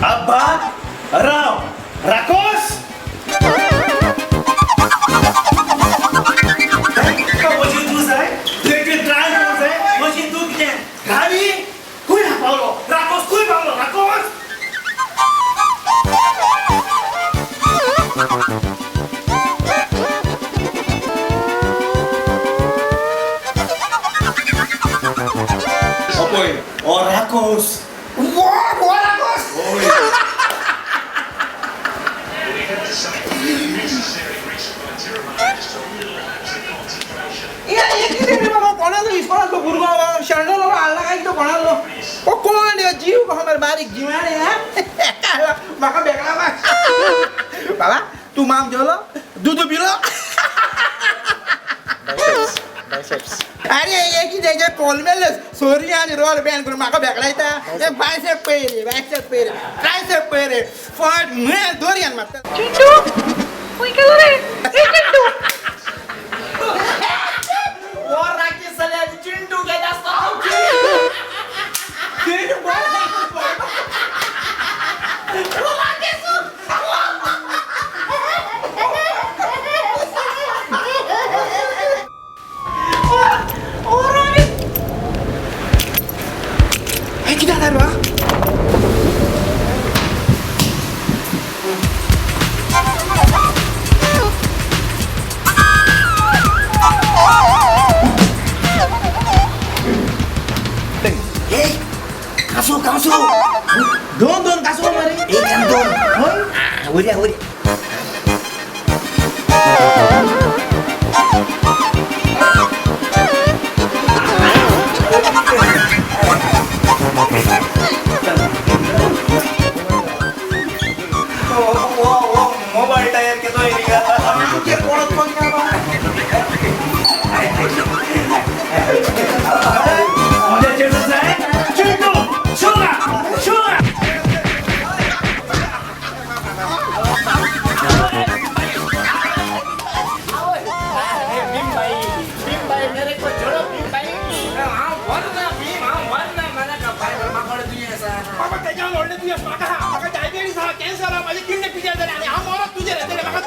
आब्बा राव राकोस म्हजी तूं जाय तुवें त्रास जावंक जाय म्हजी तूं कितें गाडी खंय पावलो राकोस खंय पावलो राकोस. अपय ओ राकोस. वो वो राकोस. कितें रे बाबा कोणालो इस्कोलांतलो भुरगो शेणलो हाडला काय कितें कोणालो ओ कोण रे जीव कसो मरे बारीक जिवाणे म्हाका बेगला बाबा तूं माम जेवलो दूद पिलो. अरे हे कितें हें कोलमेले सोरी आनी रोल बॅन करून म्हाका बेगलायता. हे बायसेप पळय रे बायसेप पळय रे ट्रायसेप पळय रे फट म्हळ्यार दोरयान मारता. चिंटू खंय गेलो रे? ए चिंटू वो राकेश जाल्यार चिंटू घेत आसता. चिंटू हे कितें जाता रे बाबा? ए कासो कासो दोन दोन कासो मरे. एक आनी दोन. वरया वरया. मोबाईल टायर केलो. आमचेर कोणच कोण ना बाबा. म्हज्या चेडूं जाय चिंटू शुगा शुगा. बाबा तेज्यावर व्हडलें दुयेंस म्हाका आहा. म्हाका डायबिटीज आहा, कॅन्सर आहा, म्हाजी किडनी पिड्ड्यार जाल्या आनी हांव मरत तुजेर येतलें म्हाका.